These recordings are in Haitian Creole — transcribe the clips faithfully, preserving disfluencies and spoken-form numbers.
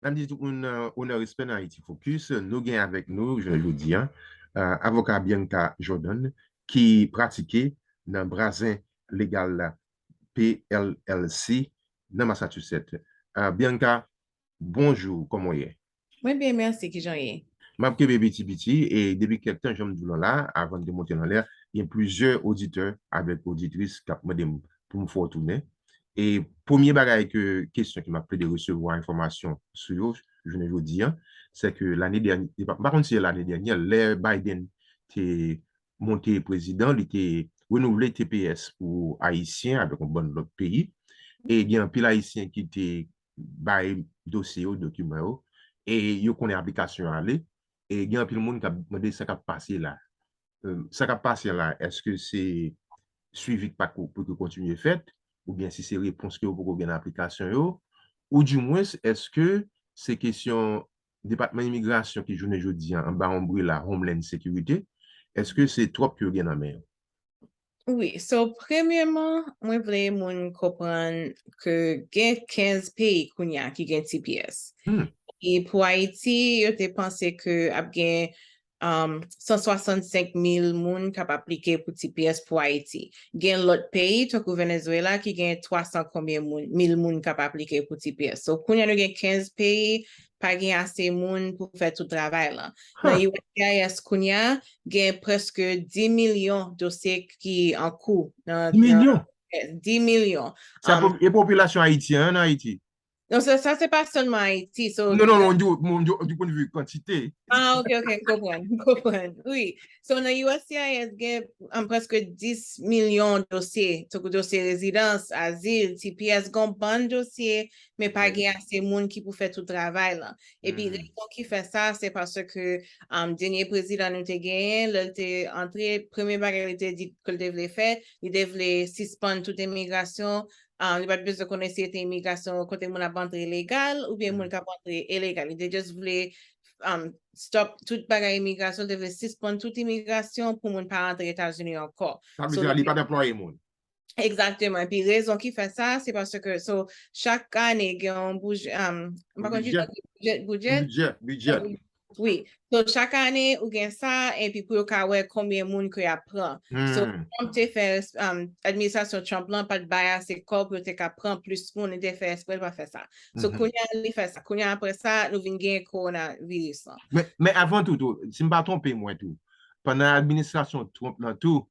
N ap di tout moun, euh, onè, respè nan Haïti Focus. Nou gen avèk nou, jounen jodi a, euh, avoka Bianca Jordan, ki pratike nan bazen legal la P L L C nan Massachusetts. Euh, Bianca, bonjou, kòman w ye? Mwen byen, mèsi, kijan w ye? M ap kenbe piti piti, e depi kèk tan, jan m di w lan la, avan n te monte lan lè, gen plizyè oditè avèk oditris k ap mande m pou m fè w tounen. E premye bagay ke, kesyon ke m ap plede resevwa enfòmasyon sou yo, jounen jodi a, se ke lane dènyè, m pa konn si se lane dènyè, lè Biden te monte prezidan, li te renouvle T P S pou Ayisyen avèk yon bann lòt peyi. E gen anpil Ayisyen ki te bay dosye yo, dokiman yo, e yo konnen aplikasyon an ale, e gen anpil moun k ap mande sa k ap pase la. Euh, sa k ap pase la, èske se swivi k pa ko-, poko kontinye fèt, oubyen si se repons ke yo poko gen nan aplikasyon yo, oudimwens, èske se kesyon Depatman Imigrasyon ki jounen jodi a anba onbrela Homeland Security, èske se twòp ke yo gen nan men yo? Wi, so premyèman, mwen vle moun konprann ke gen kenz peyi kounye a ki gen T P S. Hmm. E pou Ayiti, yo te panse ke ap gen, um, san swasannsenk mil moun k ap aplike pou T P S pou Ayiti. Gen lòt peyi, tankou Venezuela, ki gen twa san konbyen moun, mil moun k ap aplike pou T P S. So, kounye a nou gen kenz peyi, pa gen ase moun pou fè tout travay lan. Nan Huh. U S C I S kounye a, gen prèske dis milyon dosye ki an kou. Nan, dis milyon? Nan, dis milyon. Sa Um, po-, e popilasyon ayisyen an nan Ayiti? Non, sa, sa se pa sèlman Ayiti. So, Non, non, non, di, di, di pwen de vi kantite. Ah, ok, ok, m konprann, m konprann. Wi. So, nan U S C I S gen, um, prèske dis milyon dosye, tankou dosye rezidans, azil, T P S, gen yon bann dosye, men pa Wi. gen ase moun ki pou fè tout travay lan. Epi Mhm. rezon ki fè sa, se paske, um, dènye prezidan nou te genyen, lè l te antre, premye bagay li te di ke l te vle fè, li te vle sispann tout imigrasyon, um, li pa t bezwen konnen si se te imigrasyon kote moun ap antre legal oubyen moun Mhm. k ap antre ilegal. Li te just vle, um, stop tout bagay imigrasyon, li te vle sispann tout imigrasyon pou moun pa antre Etazini ankò. Sa vle So, di li li pa t anplwaye moun. Egzakteman. Epi rezon ki fè sa, se paske, so, chak ane, gen yon bouje, um, m pa konn Bidjè. Bidjè, bidjè. Bidjè, bidjè. Wi. So, chak ane, ou gen sa, epi pou yo ka wè konbyen moun ke y ap pran. So, Hmm. Trump te fè, um, administrasyon Trump lan pa t bay ase kòb pou yo te ka pran plis moun, li te fè espre l pa fè sa. So, Mhm. kounye a, li fè sa. Kounye a, apre sa, nou vin gen kowonaviris lan. Men, men avan tou, tou, si m pa twonpe mwen tou, pandan administrasyon Trump lan tou,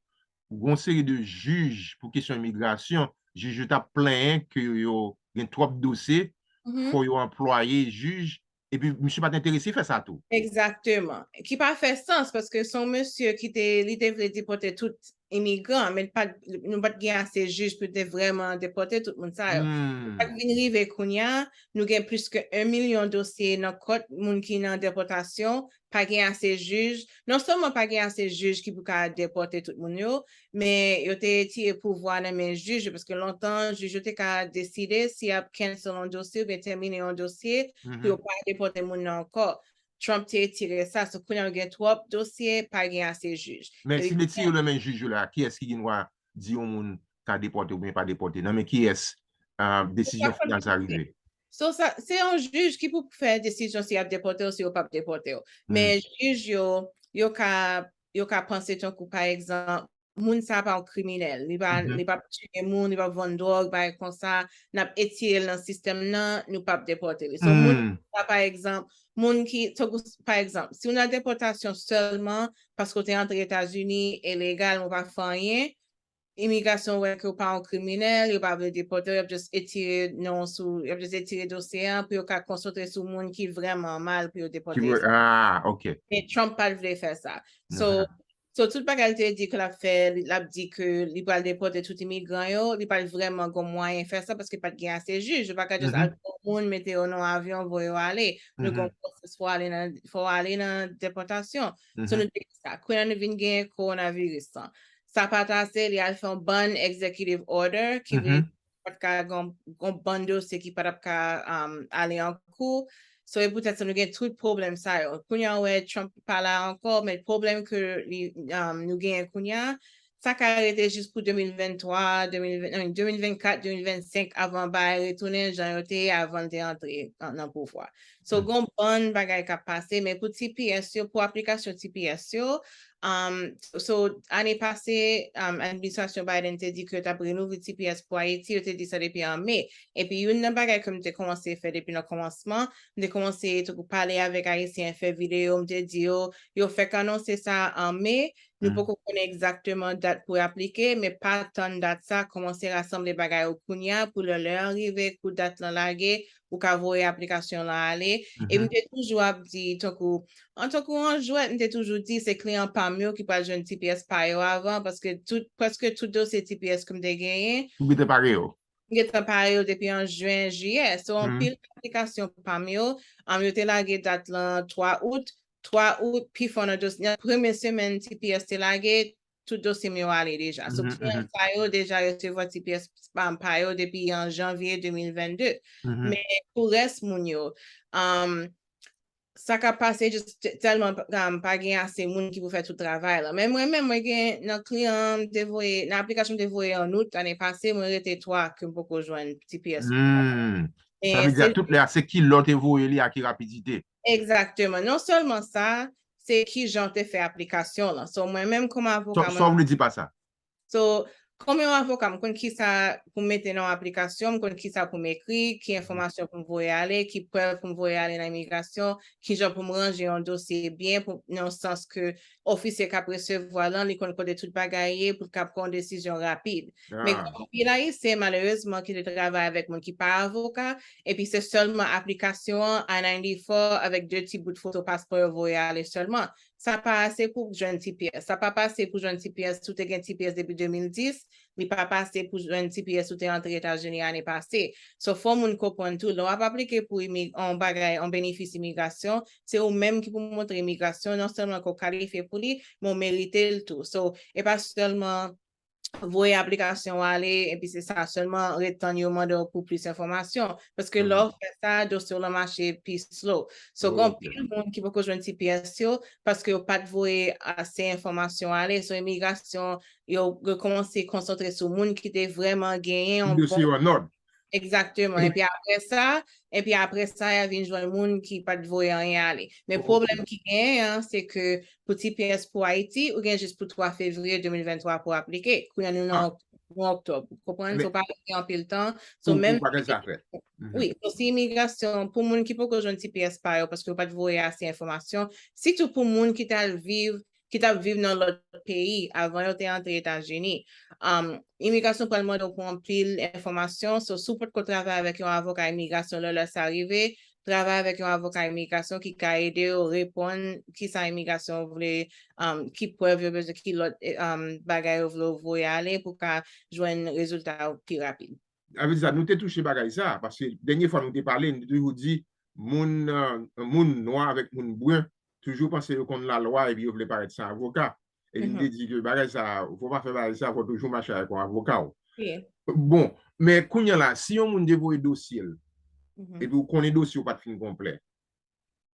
gon seri de jij pou kesyon imigrasyon, jij yo t ap plenyen ke yo gen twòp dosye, Mhm. fò yo anplwaye jij, epi misye pa t enterese fè sa tou. Egzakteman. Ki pa fè sans, paske se yon mesye ki te, li te vle depòte tout imigran, men pa, nou pa t gen ase jij pou te vrèman depòte tout moun sa yo. Hmm. Sa k vin rive kounye a, nou gen plis ke yon milyon dosye nan kont moun ki nan depòtasyon, pa gen ase jij. Non sèlman pa gen ase jij ki pou ka depòte tout moun yo, men yo te retire pouvwa nan men jij yo, paske lontan, jij yo te ka deside si y ap cancel yon dosye oubyen tèmine yon dosye pou yo Mhm. pa depòte moun nan ankò. Trump te retire sa, so kounye a nou gen twòp dosye, pa gen ase jij. Men Epi si l retire yo nan men jij yo la, kiyès ki gen dwa di yon moun ka depòte oubyen pa depòte? Nan men kiyès, ah, desizyon final sa rive? So, sa, se yon jij ki pou fè desizyon si y ap depòte w, si yo p ap depòte w. Hmm. Men jij yo, yo ka, yo ka panse tankou, pa egzanp, moun sa pa yon kriminèl. Li pa, Mhm. li p ap tiye moun, li p ap vann dwòg, bagay konsa. N ap etire l nan sistèm nan, nou p ap depòte li. So, moun Hmm. sa, pa egzanp, moun ki, tankou, pa egzanp, si w nan depòtasyon sèlman paske w te antre Etazini ilegal, ou pa fè anyen, imigrasyon wè ke w pa yon kriminèl, yo pa vle depòte w, y ap just etire non w sou, y ap just etire dosye a pou yo ka konsantre sou moun ki vrèman mal pou yo Ki depòte. vre, ah, ok. Men Trump pa t vle fè sa. So, Mhm. so tout bagay l te di ke l ap fè, li, l ap di ke li pral depòte tout imigran yo, li pa t vrèman gon mwayen fè sa paske pa t gen ase jij. Yo pa ka just Mhm. al pran moun, mete yo nan avyon, voye yo ale. Nou Mhm. gon pwosès fò ale nan, fò ale nan depòtasyon. So, Mhm. nou te di sa. Kounye a nou vin gen kowonaviris lan. Sa pa t ase, li al fè yon bann executive order ki vle Mhm. pa t ka gon, gon bann dosye ki pa t ap ka, um, ale an kou. So, e poutèt sa, nou gen tout pwoblèm sa yo. Kounye a, w wè, Trump pa la ankò, men pwoblèm ke li, um, nou genyen kounye a, sa ka rete jis pou de mil venntwa, de mil ven, de mil vennkat, de mil vennsenk, avan bagay retounen jan yo te ye avan l te antre an- nan pouvwa. So, gon bann bagay k ap pase, men pou T P S yo, pou aplikasyon T P S yo, um, so, ane pase, um, administrasyon Biden te di ke yo t ap renouvle T P S pou Ayiti, yo te di sa depi an me. Epi youn nan bagay ke m te kòmanse fè depi nan kòmansman, m te kòmanse tankou pale avèk Ayisyen, fè videyo, m te di yo, yo fèk anonse sa an me, nou poko konnen egzakteman dat pou aplike, men pa tann dat sa, kòmanse rasanble bagay ou kounye a, pou lè lè an rive, kou dat lan lage, ou ka voye aplikasyon lan ale. E m te toujou ap di, tankou, antanke yon jwèt, m te toujou di, se kliyan pa m yo ki pral jwenn T P S pa yo avan, paske tout, prèske tout dosye T P S ke m te genyen, Ou gentan pare yo. M gentan pare yo depi an jen, jiyè. So, anpil aplikasyon pa m yo, um, yo te lage dat lan twa out. Twa out, pi fò nan dosye, nan premye semèn T P S te lage, tout dosye m yo ale deja. So, kliyan sa yo deja resevwa T P S pa, pa yo depi an janvye de mil vennde. Men pou rès moun yo, um, sa k ap pase, jis t- tèlman pa, pa gen ase moun ki pou fè tout travay la. Men mwen menm, mwen gen nan kliyan m te voye, nan aplikasyon m te voye an out ane pase, mwen rete twa ke m poko jwenn T P S. Hmm. Sa vle di a tout lè a, se ki lè w te voye li a ki rapidite. Egzakteman. Non sèlman sa, se ki jan w te fè aplikasyon lan. So, mwen menm kòm avoka, Sa w vle di pa sa? So, kòm yon avoka, m konn kisa pou m mete nan yon aplikasyon, m konn kisa pou m ekri, ki enfòmasyon pou m voye ale, ki prèv pou m voye ale nan imigrasyon, ki jan pou m ranje yon dosye byen, pou, nan sans ke ofisye k ap resevwa lan, li konn kote tout bagay ye, pou l kab pran yon desizyon rapid. Men gen anpil Ayisyen, malerezman, ki te travay avèk moun ki pa avoka, epi se sèlman aplikasyon an, I ninety-four, avèk de ti bout foto paspò yo voye ale sèlman. Sa pa ase pou jwenn T P S. Sa pa pase pou jwenn T P S si w te gen T P S depi de mil dis. Li pa pase pou jwenn T P S si w te antre Etazini ane pase. So, fò moun konprann tou, lè w ap aplike pou imi- yon bagay, yon benefis imigrasyon, se ou menm ki pou montre imigrasyon, non sèlman ke w kalifye pou li, men w merite l tou. So, e pa sèlman voye aplikasyon w ale, epi se sa sèlman, ret tann yo mande w pou plis enfòmasyon. Paske lè w fè sa, dosye w lan mache pi slow. So, gen anpil moun ki poko jwenn T P S yo, paske yo pa t voye ase enfòmasyon ale. So, imigrasyon, yo rekòmanse konsantre sou moun ki te vrèman genyen yon Dosye bon yo an òd. Egzakteman. Epi apre sa, epi apre sa, y a vin jwenn moun ki pa t voye anyen ale. Men pwoblèm ki genyen an, se ke pou T P S pou Ayiti, ou gen jis pou twa fevriye de mil venntwa pou aplike. Kounye a nou nan, ah, ok-, nou oktòb. Ou konprann? Men, so, pa gen anpil tan. So, pou, menm pou bagay sa fèt. Mhm. Wi, so, si imigrasyon, pou moun ki poko jwenn T P S pa yo, paske yo pa t voye ase enfòmasyon, sitou pou moun ki t al viv ki t ap viv nan lòt peyi avan yo te antre Etazini. Um, imigrasyon pral mande w pou anpil enfòmasyon. So, si w potko travay avèk yon avoka imigrasyon lè lè sa rive, travay avèk yon avoka imigrasyon ki ka ede w reponn kisa imigrasyon vle, um, ki prèv yo bezwen, ki lòt, eh, um, bagay yo vle w voye ale pou ka jwenn rezilta yo pi rapid. Sa vle di sa, nou te touche bagay sa, paske dènye fwa nou te pale, nou te toujou di moun, euh, moun nwa avèk moun bren toujou panse yo konn lalwa epi yo vle parèt san avoka. Epi nou te di ke bagay sa, fò w pa fè bagay sa, fò w toujou mache avèk yon avoka w. Bon, men kounye a la, si yon moun te voye dosye l, epi w konnen dosye w pa t fin konplè,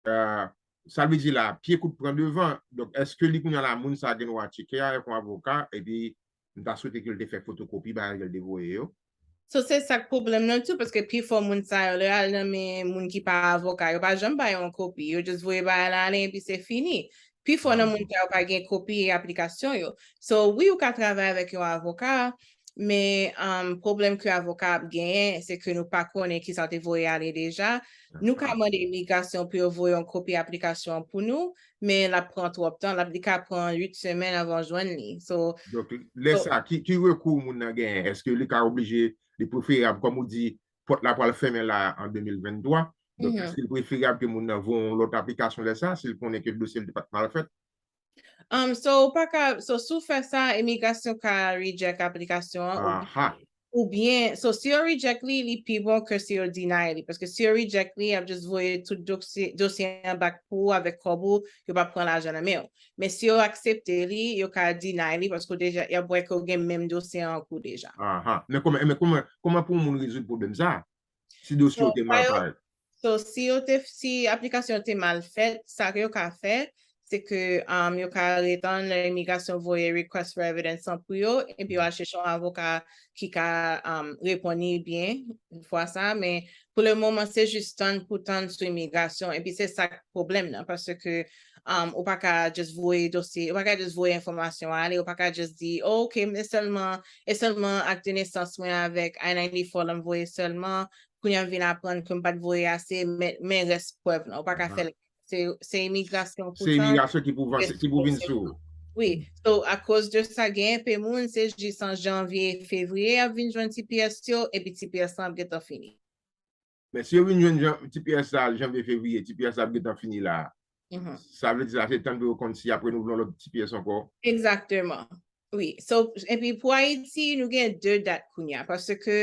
euh, sa vle di la, pye kout pran devan. Donk, èske li kounye a la, moun sa gen dwa tcheke avèk yon avoka, epi m ta swete ke l te fè fotokopi bagay ke l te voye yo? So, se sa k pwoblèm nan tou, paske pifò moun sa yo, lè y al nan men moun ki pa avoka, yo pa janm bay yon kopi. Yo just voye bagay la ale, epi se fini. Pifò nan moun sa yo pa gen kopi aplikasyon yo. So, wi, ou ka travay avèk yon avoka, men, um, pwoblèm ke avoka ap genyen, se ke nou pa konnen kisa w te voye ale deja. Nou ka mande imigrasyon pou yo voye yon kopi aplikasyon an pou nou, men l ap pran twòp tan, l ap, li ka pran uit semèn avan w jwenn li. So, Donk, lè so, sa, ki, ki rekou moun nan genyen? Èske li ka oblije, li preferab, kòm ou di, pòt la pral fèmen la an de mil venntwa? Donk, èske li preferab ke moun nan voye yon lòt aplikasyon lè sa, si l konnen ke dosye l te pa t mal fèt? Um, so, ou pa ka, so, si w fè sa, imigrasyon ka reject aplikasyon an, oubyen, oubyen, so, si yo reject li, li pi bon ke si yo deny li. Paske si yo reject li, y ap just voye tout dosye, dosye an back pou ou avèk kòb ou, yo p ap pran lajan nan men w. Men si yo aksepte li, yo ka deny li, paske w deja, y ap wè ke w gen menm dosye an ankou deja. Aha. Men kòman, men kòman, kòman pou moun rezoud pwoblèm sa a? Si dosye w te mal parèt. So, si yo te, si aplikasyon te mal fèt, sa ke yo ka fè, se ke um, yo ka retann lè imigrasyon voye request for evidence lan pou yo, epi yo al chèche yon avoka ki ka um, reponn li byen fwa sa, men pou le moman se jis tann pou tann sou imigrasyon, epi se sa k pwoblèm nan, paske um, ou pa ka just voye dosye, ou pa ka just voye enfòmasyon ale, ou pa ka just di, oh, ok, men sèlman, e sèlman ak de nesans mwen avèk I ninety-four lan m voye sèlman, kounye a m vin aprann ke m pa t voye ase, men, men rès prèv lan, ou pa ka fè l. Se, se imigrasyon pou Se imigrasyon ki pou vanse, ki pou vin sou ou. Wi, so akoz de sa gen enpe moun se jis an janvye, fevriye y ap vin jwenn T P S yo epi T P S lan ap gentan fini. Men si yo vin jwenn jan, T P S la janvye, fevriye, T P S la ap gentan fini la. Sa vle di sa se tann pou yo konn si y ap renouvle yon lòt T P S ankò. Egzakteman. Wi, so epi pou Ayiti nou gen de dat kounye a paske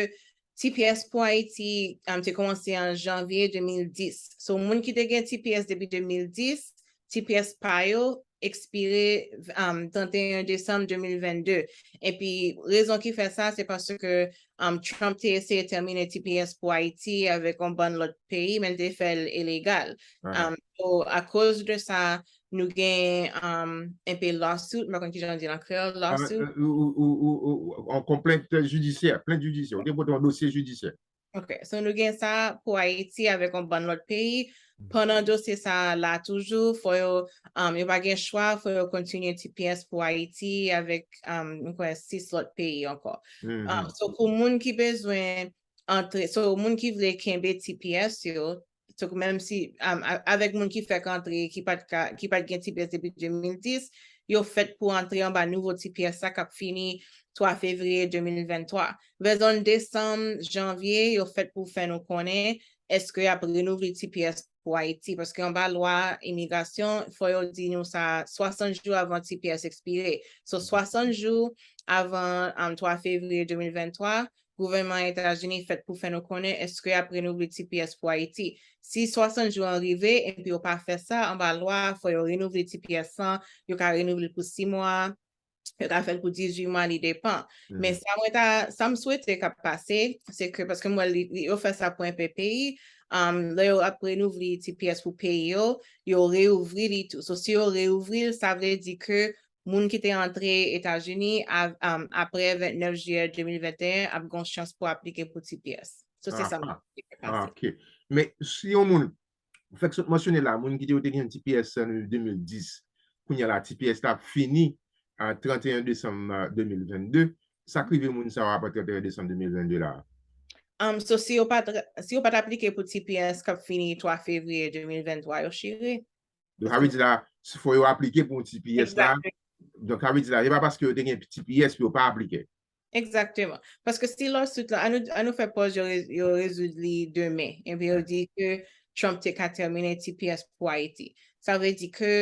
T P S pou Ayiti um, te kòmanse an janvye de mil dis. So moun ki te gen T P S depi de mil dis, T P S pa yo ekspire um, trannteyen desanm de mil vennde. Epi rezon ki fè sa se paske um, Trump te eseye tèmine T P S pou Ayiti avèk yon bann lòt peyi, men l te fè l ilegal. Um, so akoz de sa, nou gen um, enpe lawsuit, m pa konn kijan di l an kreyòl, lawsuit. Yon konplent jidisyè, plent jidisyè. Ou te pote yon dosye jidisyè. Ok, so nou gen sa pou Ayiti avèk yon bann lòt peyi. Pandan dosye sa la toujou, fò yo, um, yo pa gen chwa, fò yo kontinye T P S pou Ayiti avèk, um, m kwè, sis lòt peyi ankò. Um, so pou moun ki bezwen antre, so moun ki vle kenbe T P S yo, so menm si um, avèk moun ki fèk antre, ki pa t ka, ki pa t gen T P S depi de mil dis, yo fèt pou antre anba nouvo T P S sa k ap fini twa fevriye de mil venntwa. Vè zòn desanm, janvye, yo fèt pou fè nou konnen èske y ap renouvle T P S pou Ayiti, paske anba lwa imigrasyon, fò yo di nou sa swasant jou avan T P S ekspire. So swasant jou avan um, twa fevriye de mil venntwa, gouvènman Etazini fèt pou fè nou konnen èske y ap renouvle T P S pou Ayiti. Si swasant jou an rive epi yo pa fè sa, anba lwa a, fò yo renouvle T P S lan, yo ka renouvle l pou sis mwa, yo ka fè l pou dizuit mwa, li depan. Men sa mwen ta, sa m swete k ap pase, se ke, paske m wè li, li, yo fè sa pou enpe peyi, um, lè yo ap renouvle T P S pou peyi yo, yo reouvri li tou. So si yo reouvri l, sa vle di ke moun ki te antre Etazini um, apre vennèf jiyè de mil venteyen ap gen chans pou aplike pou T P S. So se sa m te pase. Ok. Men si yon moun, fèk sot mansyone la, moun ki te yo te gen T P S an de mil dis, kounye a la T P S la ap fini a trannteyen desanm de mil vennde, sa k rive moun sa yo apre trannteyen desanm de mil vennde la? Um, so si yo pa t, si yo pa t aplike pou T P S k ap fini twa fevriye de mil venntwa, yo chire. Donk sa vle di la, fò yo aplike pou yon T P S la. Donk sa vle di la, se pa paske yo te gen T P S pou yo pa aplike. Egzakteman. Paske si lawsuit la, an nou, an nou fè pòz yo, yo rezoud li demen. Epi yo di ke Trump te ka tèmine T P S pou Ayiti. Sa vle di ke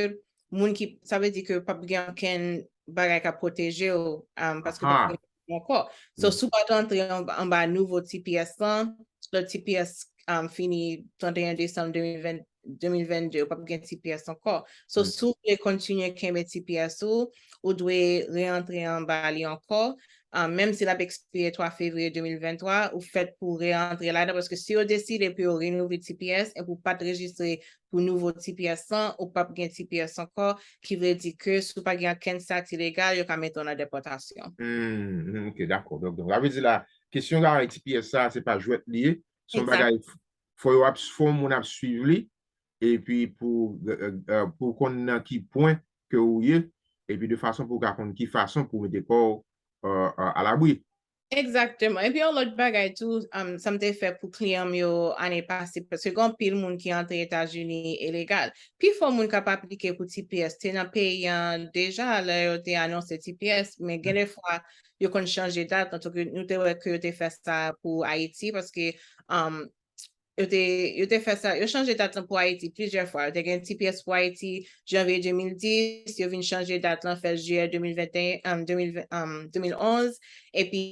moun ki, sa vle di ke p ap gen okenn bagay k ap pwoteje w, um, paske p ap gen ankò. So si w pa t antre anba nouvo T P S lan, lè T P S um, fini trannteyen desanm de mil venn, de mil vennde, ou p ap gen T P S ankò. So si w vle kontinye kenbe T P S ou, ou dwe reantre anba li ankò. Um, menm si l ap ekspire twa fevriye de mil venntwa, ou fèt pou reantre ladan, paske si yo deside pou yo renouvle T P S epi w pa t rejistre pou nouvo T P S lan, ou p ap gen T P S ankò, ki vle di ke si w pa gen okenn stati legal, yo ka mete w nan depòtasyon. Hmm, ok, dakò. Donk, donk, sa vle di la, kesyon la, T P S sa, se pa jwèt li ye, se yon bagay, fò yo ap, fò moun ap swiv li, epi pou, pou konn nan ki pwen ke ou ye, epi de fason pou w ka konn ki fason pou w mete kò w alabri. Egzakteman. Epi yon lòt bagay tou, um, sa m te fè pou kliyan m yo ane pase, paske gen anpil moun ki antre Etazini ilegal. Pifò moun k ap aplike pou T P S te nan peyi an deja lè yo te anonse T P S, men gen de fwa yo konn chanje dat, antanke nou te wè ke yo te fè sa pou Ayiti, paske um, yo te, yo te fè sa, yo chanje dat lan pou Ayiti plizyè fwa. Yo te gen T P S pou Ayiti janvye de mil dis, yo vin chanje dat lan, fè l jiyè de mil venteyen, um, de mil ven, um, de mil onz, epi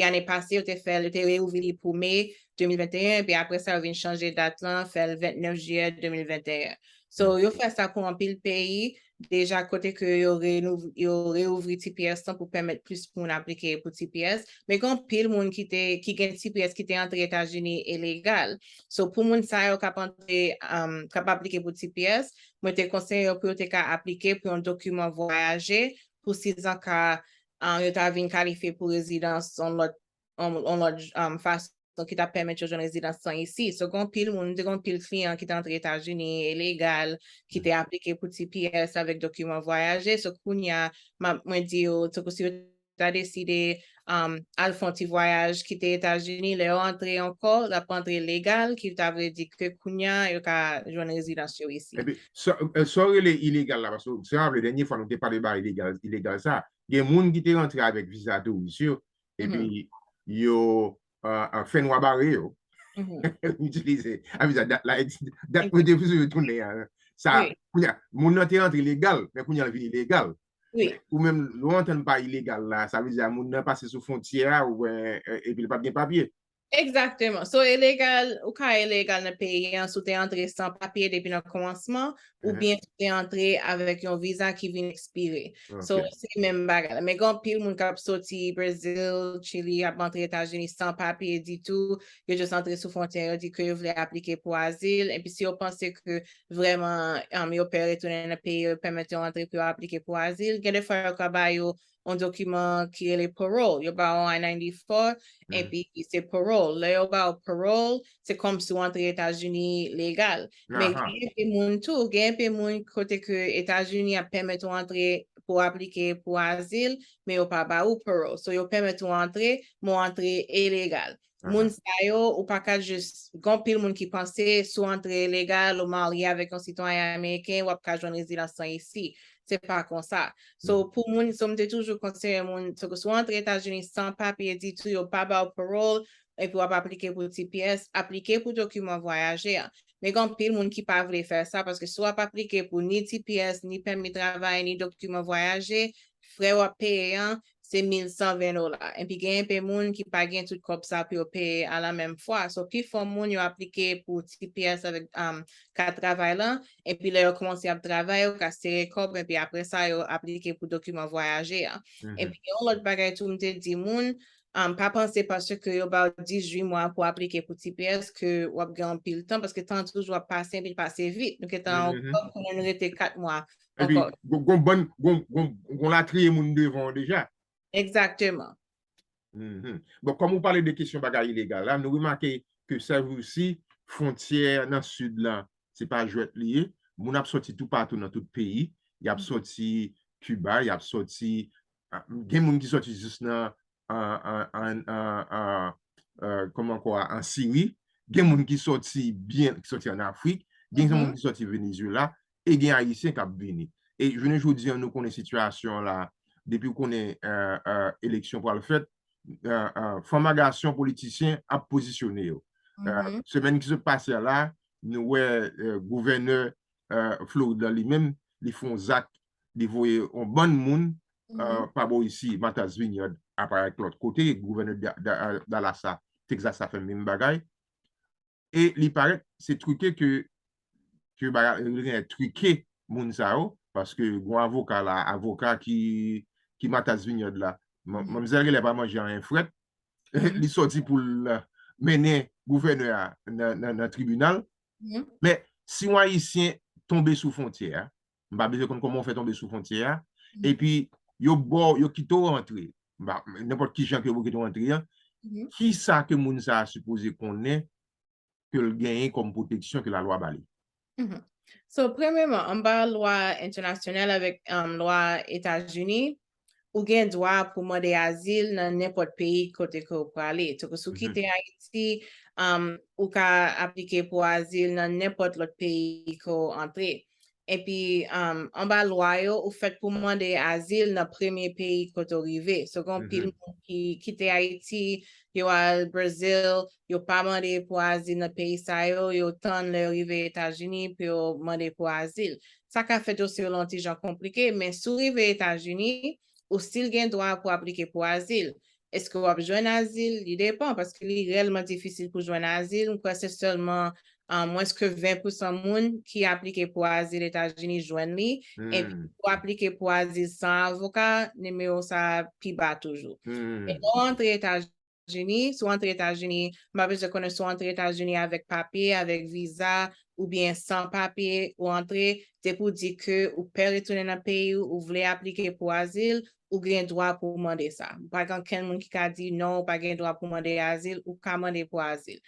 ane pase, yo te fè l, yo te reouvri li pou me de mil venteyen, epi apre sa, yo vin chanje dat lan, fè l vennèf jiyè de mil venteyen. So, yo fè sa pou anpil peyi, deja kote ke yo renouv-, yo reouvri T P S lan pou pèmèt plis moun aplike pou T P S. Men gen anpil moun ki te, ki gen T P S ki te antre Etazini ilegal. So, pou moun sa yo k ap antre, um, k ap aplike pou T P S, mwen te konseye yo pou yo te ka aplike pou yon dokiman vwayaje, pou si zanka, um, yo ta vin kalifye pou rezidans yon lòt, yon, yon lòt, um, fason ki t ap pèmèt yo jwenn rezidans lan isi. So, gen anpil moun, te gen anpil kliyan ki te antre Etazini ilegal, ki te aplike pou T P S avèk dokiman vwayaje. So, kounye a, m ap, mwen di yo, tankou si yo ta deside, um, al fè yon ti vwayaj, kite Etazini, lè yo antre ankò, y ap antre legal, ki ta vle di ke kounye a, yo ka jwenn rezidans yo isi. Epi, sa, eh, sa w rele ilegal la, paske se raple dènye fwa nou te pale ba ilegal, ilegal sa. Gen moun ki te rantre avèk viza touris yo, epi yo, ah, ah, fènwa bare yo. Itilize, a viza dat la, dat mwen te sou yo tounen an. Sa, kounye a, moun nan te rantre legal, men kounye a l vin ilegal. Wi. Ou menm, lè w antann pa ilegal la, sa vle di a moun nan pase sou fwontyè a, ou wè, eh, epi l pa t gen papye. Egzakteman. So, ilegal, ou ka ilegal nan peyi an si w te antre san papye depi nan kòmansman, oubyen si w te antre avèk yon viza ki vin ekspire. So, se menm bagay la. Men gen anpil moun k ap soti Brezil, Chili, ap antre Etazini san papye ditou. Yo jis antre sou fwontyè, yo di ke yo vle aplike pou azil. Epi si yo panse ke vrèman, um, yo pè retounen nan peyi yo, pèmèt yo antre pou yo aplike pou azil, gen de fwa yo ka ba yo yon dokiman ki rele parole. Yo ba w I ninety-four, epi se parole. Lè yo ba w parole, se kòmsi w antre Etazini legal. Men gen enpe moun tou, gen enpe moun kote ke Etazini ap pèmèt ou antre pou w aplike pou azil, men yo pa ba ou parole. So, yo pèmèt ou antre, men w antre ilegal. Moun sa yo, ou pa ka jis, gen anpil moun ki panse, si w antre legal, ou marye avèk yon sitwayen ameriken, w ap ka jwenn rezidans lan isi. Se pa konsa. So, pou moun, so, m te toujou konseye moun, so, ke si w antre Etazini san papye ditou, yo pa ba w parole, epi w ap aplike pou T P S, aplike pou dokiman vwayaje a. Men gen anpil moun ki pa vle fè sa, paske si w ap aplike pou ni T P S, ni pèmi travay, ni dokiman vwayaje, frè w ap peye an, se mil san ven dola. Epi gen enpe moun ki pa gen tout kòb sa pou yo peye a la menm fwa. So, pifò moun yo aplike pou T P S avèk, um, kat travay lan, epi lè yo kòmanse ap travay, yo ka sere kòb, epi apre sa, yo aplike pou dokiman vwayaje a. Epi yon lòt bagay tou, m te di moun, um, pa panse paske yo ba w dizuit mwa pou aplike pou T P S ke w ap gen anpil tan, paske tan an toujou ap pase, epi l pase vit. Nou gentan ankò konnen nou rete kat mwa ankò. Epi, gon, gon bann, gon, gon, gon latriye moun devan w deja. Egzakteman. Bon, kòm ou pale de kesyon bagay ilegal la, nou remake ke sèjousi, fwontyè nan sid la, se pa jwèt li ye. Moun ap sòti toupatou nan tout peyi. Y ap sòti Kiba, y ap sòti, ah, gen moun ki sòti jis nan, an, an, an, an, an, euh, kòman ankò a, an Siri. Gen moun ki sòti byen, ki sòti an Afrik. Gen moun ki sòti Venezuela. E gen Ayisyen k ap vini. E jounen jodi an, nou konnen sitiyasyon an la, depi w konnen, euh, euh, eleksyon pral fèt, euh, euh, fanm a gason politisyen ap pozisyone yo. Euh, semèn ki sot pase a la, nou wè, euh, gouvènè, euh, Florid la li menm, li fè yon zak, li voye yon bann moun, euh, pa bò isi, Martha's Vineyard, aparèt lòt kote, gouvènè Da-, Da-, Dallas la, Texas la fè menm bagay. E li parèt se trike ke, ke bagay, yo genlè trike moun sa yo, paske gon avoka la, avoka ki, ki Martha's Vineyard la, man-, manmzèl genlè pa manje anyen frèt, li sòti pou l mennen gouvènè a nan, nan, nan tribinal. Men, si yon Ayisyen tonbe sou fwontyè a, m pa bezwen konn kòman w fè tonbe sou fwontyè a, epi yo ba w, yo kite w rantre, m pa, nenpòt ki jan ke yo kite w rantre an, kisa ke moun sa a sipoze konnen ke l genyen kòm pwoteksyon ke lalwa ba li? So, premyèman, anba lwa entènasyonal avèk, um, lwa Etazini, ou gen dwa pou mande azil nan nenpòt peyi kote ke w prale. Tankou si w kite Ayiti, um, ou ka aplike pou azil nan nenpòt lòt peyi ke w antre. Epi, um, anba lwa yo, ou fèt pou mande azil nan premye peyi kote w rive. So, gen anpil moun ki kite Ayiti, yo al Brezil, yo pa mande pou azil nan peyi sa yo, yo tann lè yo rive Etazini pou yo mande pou azil. Sa ka fè dosye yo yon ti jan konplike, men si w rive Etazini, ou still gen dwa pou aplike pou azil. Èske w ap jwenn azil? Li depann, paske li reyèlman difisil pou jwenn azil. M kwè se sèlman, um, mwens ke ven pousan moun ki aplike pou azil Etazini jwenn li. Epi, pou aplike pou azil san avoka, nimewo sa a pi ba toujou. Men lè w antre Etazini, si w antre Etazini, m pa bezwen konnen si w antre Etazini avèk papye, avèk viza, oubyen san papye, ou antre, depi w di ke ou pè retounen nan peyi w, ou vle aplike pou azil, ou gen dwa pou w mande sa. Pa gen ankenn moun ki ka di non, ou pa gen dwa pou w mande azil, ou ka mande pou azil.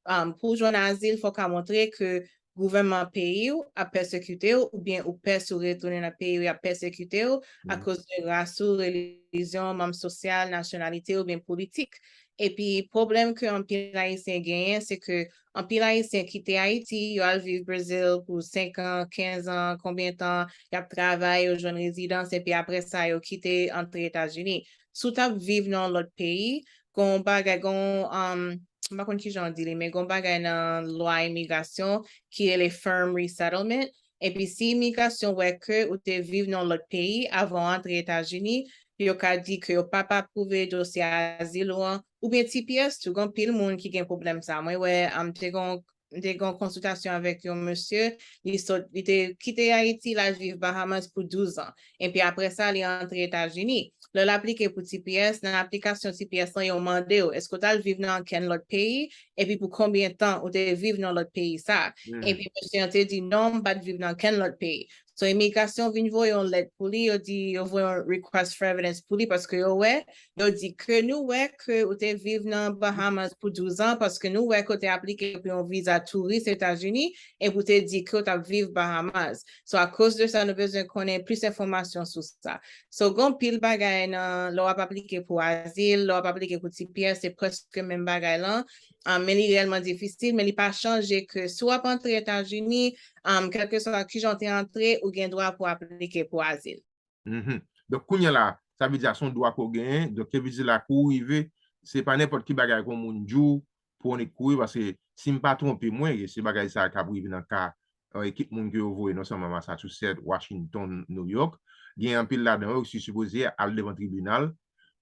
Um, pou w jwenn azil, fò w ka montre ke gouvènman peyi w ap pèsekite w, oubyen ou pè si w retounen nan peyi w, y ap pèsekite w akoz de ras ou, relijyon, manm sosyal, nasyonalite w, oubyen politik. Epi, pwoblèm ke anpil Ayisyen genyen, se ke anpil Ayisyen kite Ayiti, yo al viv Brezil pou senk an, kenz an, konbyen tan, y ap travay, yo jwenn rezidans, epi apre sa, yo kite antre Etazini. Si w t ap viv nan yon lòt peyi, gon bagay, gon, um, m pa konn ki jan w di li, men gon bagay nan lwa imigrasyon ki rele firm resettlement. Epi si imigrasyon wè ke ou te viv nan lòt peyi avan w antre Etazini, yo ka di ke yo p ap apwouve dosye azil ou an, oubyen T P S tou, gen anpil moun ki gen pwoblèm sa. Mwen wè, um, te gon, m te gen yon konsiltasyon avèk yon mesye, li sot, li te kite Ayiti, l al viv Bahamas pou douz an. Epi apre sa, li antre Etazini. Lè l aplike pou T P S, nan aplikasyon T P S lan, yo mande w, èske w t al viv nan ankenn lòt peyi? Epi pou konbyen tan ou te viv nan lòt peyi sa? Epi mesye an te di, non, m pa t viv nan ankenn lòt peyi. So, imigrasyon vin voye yon lèt pou li, yo di, yo voye yon request for evidence pou li, paske yo wè, yo di ke nou wè ke ou te viv nan Bahamas pou douz an, paske nou wè ke w te aplike pou yon viza touris Etazini, epi w te di ke w t ap viv Bahamas. So, akoz de sa, nou bezwen konnen plis enfòmasyon sou sa. So, gen anpil bagay nan, lè w ap aplike pou azil, lè w ap aplike pou T P S, se prèske menm bagay lan. Um, men li reyèlman difisil, men li pa chanje ke si w ap antre Etazini, um, kèlkeswa kijan w te antre, ou gen dwa pou w aplike pou azil. Mhm. Donk, kounye a la, sa vle di a se yon dwa ke w genyen. Donk, sa vle di la, kou w rive, se pa nenpòt ki bagay ke yon moun di w pou w annik kouri, paske si m pa twonpe mwen, e se bagay sa a k ap rive nan ka, euh, ekip moun ke yo voye non sèlman Massachusetts, Washington, New York, gen anpil ladan yo ki sipoze al devan tribinal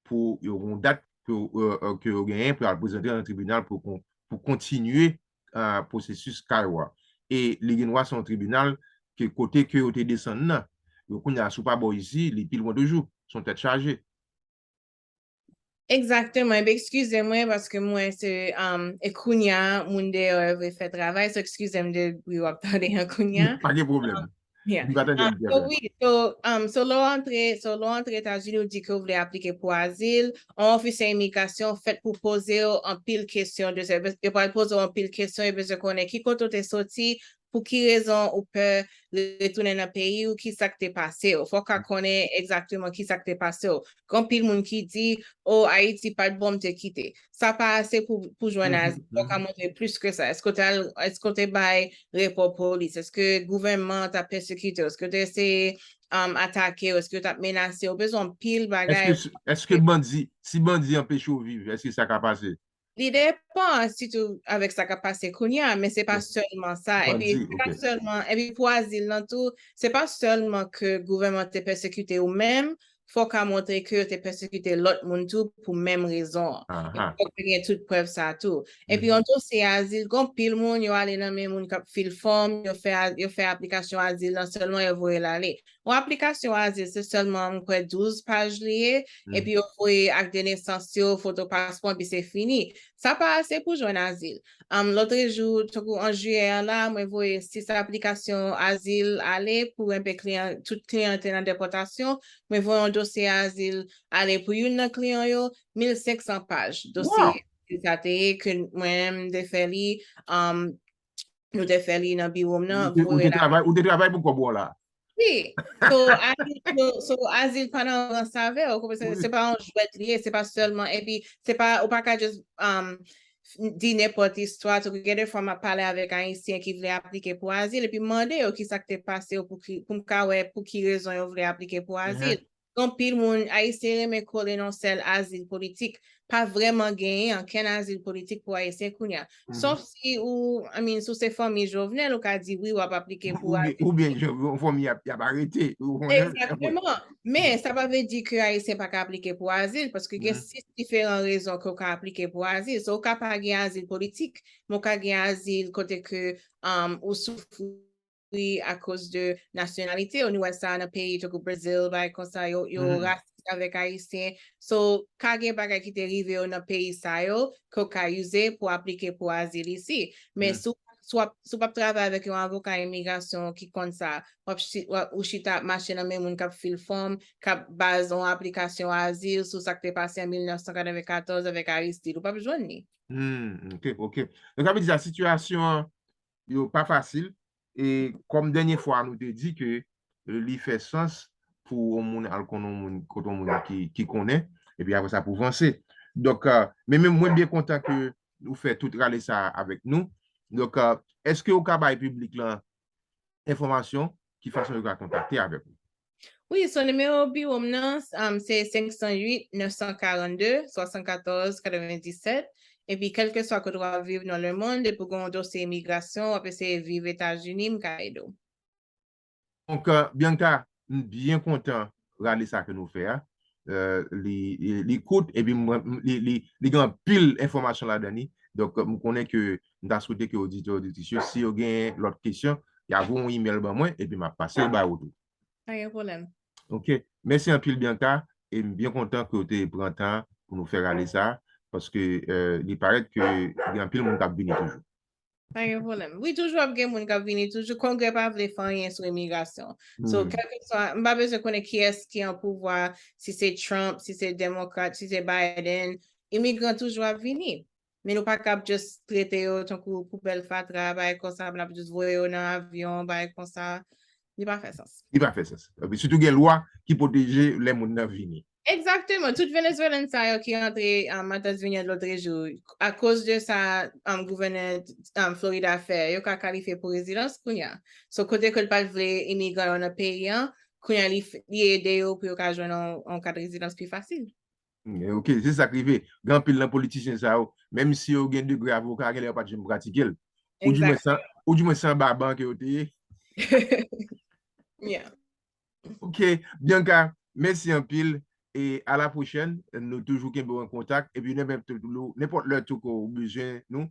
pou yo gen yon dat ke, euh, euh, ke yo genyen pou yo al prezante nan tribinal pou kon-, pou kontinye, euh, pwosesis ka yo a. E li gen dwa se yon tribinal ke kote ke yo te desann nan, yo kounye a si w pa bò isi, li pi lwen toujou, se yon tèt chaje. Egzakteman. Ebyen, eskize mwen, paske mwen se, um, e kounye a, moun dèyè yo vle fè travay, so eskize m de bri w ap tande an kounye a. Pa gen pwoblèm. Um, yeah. M pa tande m Um, so byen. Wi, so, um, so lè w antre, so lè w antre Etazini, ou di ke w vle aplike pou azil, yon ofisye imigrasyon fèt pou poze w anpil kesyon de se, yo pral poze w anpil kesyon, yo bezwen konnen ki kote w te soti, pou ki rezon ou pè retounen nan peyi w, ki sa k te pase w. Fò w ka konnen egzakteman ki sa k te pase w. Gen anpil moun ki di, o, Ayiti pa t bon, m te kite. Sa pa ase pou, pou jwenn azil. Fò w ka montre plis ke sa. Èske w te al, èske w te bay repò polis? Èske gouvènman an t ap pèsekite w? Èske yo te eseye, um, atake w? Èske yo t ap menase w? Ou bezwen anpil bagay. Èske, èske bandi, si bandi anpeche w viv, èske sa ka pase? Li depann, sitou avèk sa k ap pase kounye a, men se pa sèlman sa. Epi, se pa sèlman, epi pou azil lan tou, se pa sèlman ke gouvènman te pèsekite ou menm, fò w ka montre ke yo te pèsekite lòt moun tou pou menm rezon an. Epi, fòk yo gen tout prèv sa a tou. Epi, yon dosye azil, gen anpil moun, yo ale nan men moun k ap fil fòm, yo fè a-, yo fè aplikasyon azil lan, sèlman yo voye l ale. Yon aplikasyon azil, se sèlman, m kwè, douz paj li ye, epi yo voye ak de nesans yo, foto paspò, epi se fini. Sa pa ase pou jwenn azil. Um, lòtrejou, tankou an jiyè an la, mwen voye sis aplikasyon azil ale pou enpe kliyan, tout kliyan te nan depòtasyon. Mwen voye yon dosye azil ale pou youn nan kliyan yo, mil senk san paj dosye azil sa te ye, ke mwen menm m te fè li, um, nou te fè li nan biwo m nan, voye la. Ou te travay, ou te travay pou kòb ou an la. Wi. So, azil, so, so, azil pa nan rans avè w, ou konprann? Se pa yon jwèt li ye, se pa sèlman, epi se pa, ou pa ka just, um, di nenpòt istwa. So, gen de fwa m ap pale avèk Ayisyen ki vle aplike pou azil, epi m mande yo ki sa k te pase yo, pou ki, pou m ka wè pou ki rezon yo vle aplike pou azil. Gen anpil moun, Ayisyen renmen kole nan sèl azil politik. Pa vrèman genyen ankenn azil politik pou Ayisyen kounye a. Sòf si ou, I mean, si w se fanmi Jovenel, ou ka di wi, w ap aplike pou azil. Oubyen, oubyen yon fanmi y ap, y ap arete. Ou konnen? Egzakteman. Men, sa pa vle di ke Ayisyen pa ka aplike pou azil, paske gen sis diferan rezon ke w ka aplike pou azil. So, ou ka pa gen azil politik, men w ka gen azil kote ke, um, ou soufri akoz de nasyonalite w. Nou wè sa nan peyi tankou Brazil, bagay konsa, yo, yo rasis avèk Ayisyen. So, ka gen bagay ki te rive yo nan peyi sa yo, ke w ka ize pou aplike pou azil isi. Men si w, si w ap, si w p ap travay avèk yon avoka imigrasyon ki konn sa, w ap chi-, w ap, ou chita ap mache nan men moun k ap fil fòm, k ap baz yon aplikasyon azil sou sa k te pase an mil nèf san katrevenkatòz avèk Aristide, ou p ap jwenn li. Hmm, ok, ok. Donk, sa vle di sa, sitiyasyon an, yo pa fasil. E kòm dènye fwa nou te di ke, e, li fè sans pou yon moun al konn yon moun, kote yon moun ki, ki konnen, epi apre sa pou vanse. Donk, e, men, men mwen byen kontan ke ou fè tout rale sa avèk nou. Donk, e, èske ou ka bay piblik lan enfòmasyon ki fason yo ka kontakte avèk ou? Wi, so nimewo biwo m nan, um, se senk san uit, nèf san karannde, swasannkatòz, katrevendiset. Epi, kèlkeswa kote w ap viv nan lemonn, depi w gen yon dosye imigrasyon, w ap eseye viv Etazini, m ka ede w. Donk, e, Bianca, m byen kontan rale sa ke nou fè a. E, li, li, li kout, epi mwen, m, li, li, li gen anpil enfòmasyon ladan li. Donk, m konnen ke m ta swete ke oditè, oditris yo, si yo gen lòt kesyon, y a voye yon imèl ban mwen, epi m ap pase l ba yo tou. Pa gen pwoblèm. Ok. Mèsi anpil, Bianca. E m byen kontan ke w te pran tan pou nou fè rale sa, paske, e, li parèt ke gen anpil moun k ap vini toujou. Pa gen pwoblèm. Wi, toujou ap gen moun k ap vini, toujou. Kongrè pa vle fè anyen sou imigrasyon. So, kèlkeswa, m pa bezwen konnen kiyès ki an pouvwa, si se Trump, si se Demokrat, si se Biden, imigran toujou ap vini. Men nou pa kab just trete yo tankou poubèl fatra, bagay konsa, n ap just voye yo nan avyon, bagay konsa. Li pa fè sans. Li pa fè sans. Epi sitou gen lwa ki pwoteje lè moun nan vini. Egzakteman. Tout Venezuelan sa yo ki rantre, um, Martha's Vineyard lòtrejou, akoz de sa, um, gouvènè, um, Florida fè, yo ka kalifye pou rezidans kounye a. So, kote ke l pa t vle imigran yo nan peyi an, kounye a li f-, li ede yo pou yo ka jwenn yon, yon kat rezidans pi fasil. Mm, ok, se sa k rive. Gen anpil nan politisyen sa yo, menm si yo gen degre avoka, genlè yo pa t janm pratike l. Ou di mwen se, ou di mwen se anba ban ke yo te ye. Yeah. Ok, Bianca, mèsi anpil. E a la pwochèn, nou toujou kenbe w an kontak. Epi nenpòt, nenpòt lè tou ke w bezwen nou,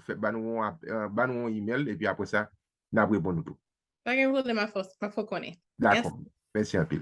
fè, ba nou yon ap-, e, ba nou yon imèl, epi apre sa, n ap reponn ou tou. Pa gen pwoblèm, m ap fè, m ap fè w konnen. Dakò. Mèsi. Mèsi anpil.